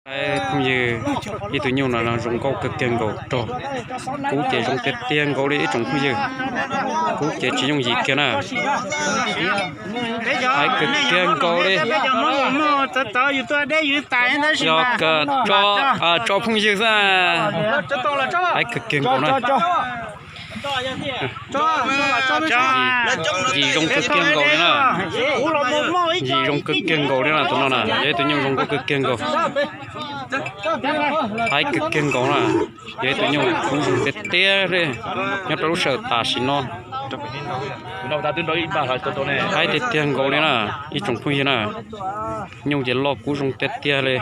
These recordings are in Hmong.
Phooj ywg, ib tug nyuj no zoo nkauj kawg kiag nkaus rog. Kub ces zoo tiag tiag nkaus li ib tsoom phooj ywg. Kub ces tsis yooj yim kiag na. Haib kawg kiag nkaus li. Yog kawg tso, tso phooj ywg xwb. Haib kawg kiag nkaus na. Yim zoo kawg kiag nkaus li na. Yim zoo kawg kiag nkaus li na tus no na, yog ib tug nyuj zoo nkauj kawg kiag nkaus. Haib kawg kiag nkaus na, yog ib tug nyuj kub zoo tiag tiag li, nyob rau lub sij hawm tam sim no. Haib tiag tiag nkaus li na, ib tsoom phooj ywg na. Nyuj ces loj kub zoo tiag tiag li.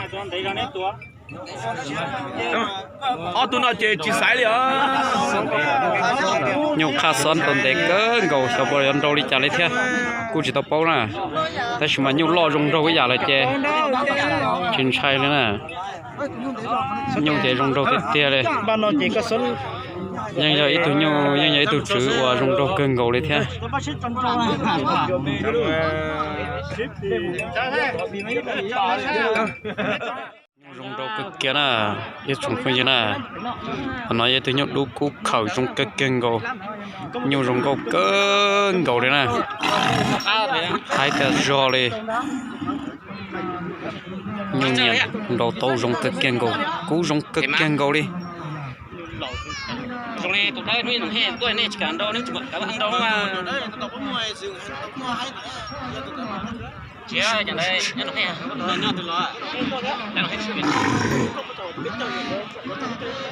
Ob tug no ces tsis xaiv li os. Nyuj qhaj xob tau ntev kawg nkaus, xyov puas yuav nrau li cas li thiab, kuj tsis tau paub na. Tab sis mas nyuj loj zoo nraug ib yam lawm ces tsis ntshai li na. Nyuj ces zoo nraug tiag tiag li. Yeej yog ib tug nyuj, yeej yog ib tug tswv uas zoo nraug kawg nkaus li thiab. Nyuj zoo nraug kawg kiag na, ib tsoom phooj ywg na. Qhov no yog ib tug nyuj dub kub khawm zoo kawg kiag nkaus. Nyuj zoo nkauj kawg nkaus li na. Haib tiag zog li. Nyuj nyiam nrau tau zoo kawg kiag nkaus, kub zoo kawg kiag nkaus li.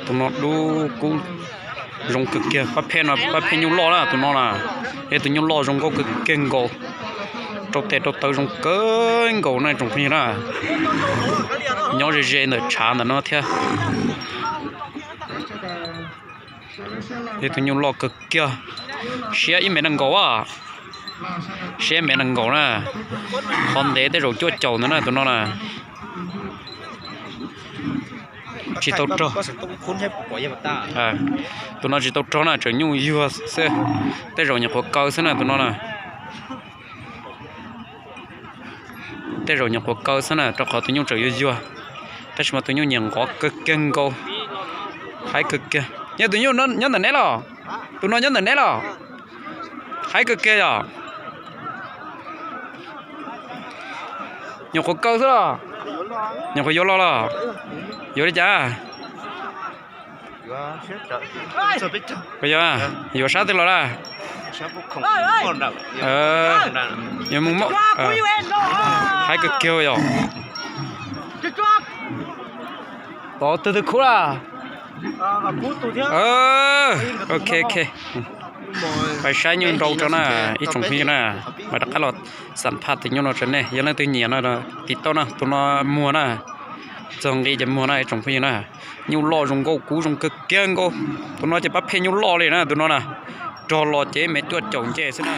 Tus no dub kub zoo kawg kiag, pab pheej no pab pheej nyuj loj na tus no na. Yog tus nyuj loj zoo nkauj kawg kiag nkaus, rau tes rau taw zoo kawg nkaus na tsoom phooj ywg na. Nyob ze ze ntawm tshav ntawm no thiab. Yog tus nyuj loj kawg kiag, siab ib mev nees nkaum a, siab ib mev nees nkaum na. Qhov ntev tej zaum cuaj caum ntawd na tus no na. Tsis tau rog. Tus no tsis tau rog na, tseem nyuj yuag xwb, tej zaum nyuam qhuav kaw xwb na tus no na. Tej zaum nyuam qhuav kaw xwb na, rau qhov tus nyuj tseem yuag yuag, tab sis mas tus nyuj nyiam nqov kawg kiag nkaus. Haib kawg kiag. Yog tus nyuj nyob ntawm neb los? Tus no nyob ntawm neb los? Haib kawg kiag yom. Nyuam qhuav kaw xwb los? Nyuam qhuav yuav los los? Yuav li cas? Yuav, yuav sab twg los lawm? Yuav mus, haib kawg kiag yom. Tod twg twg khub lawm? Ok ok. Pais saib nyuj nrau tso na, ib tsoom phooj ywg na. Mas rov qab los xam phaj tus nyuj no rau nej, yog leej twg nyiam no tiv tauj na, tus no muag na. Txog nqi ces muag na ib tsoom phooj ywg na. Nyuj loj zoo nkauj kub zoo kawg kiag nkaus. Tus no ces pab pheej nyuj loj li na tus no na. Rog los ces me cuaj caum nce xwb na.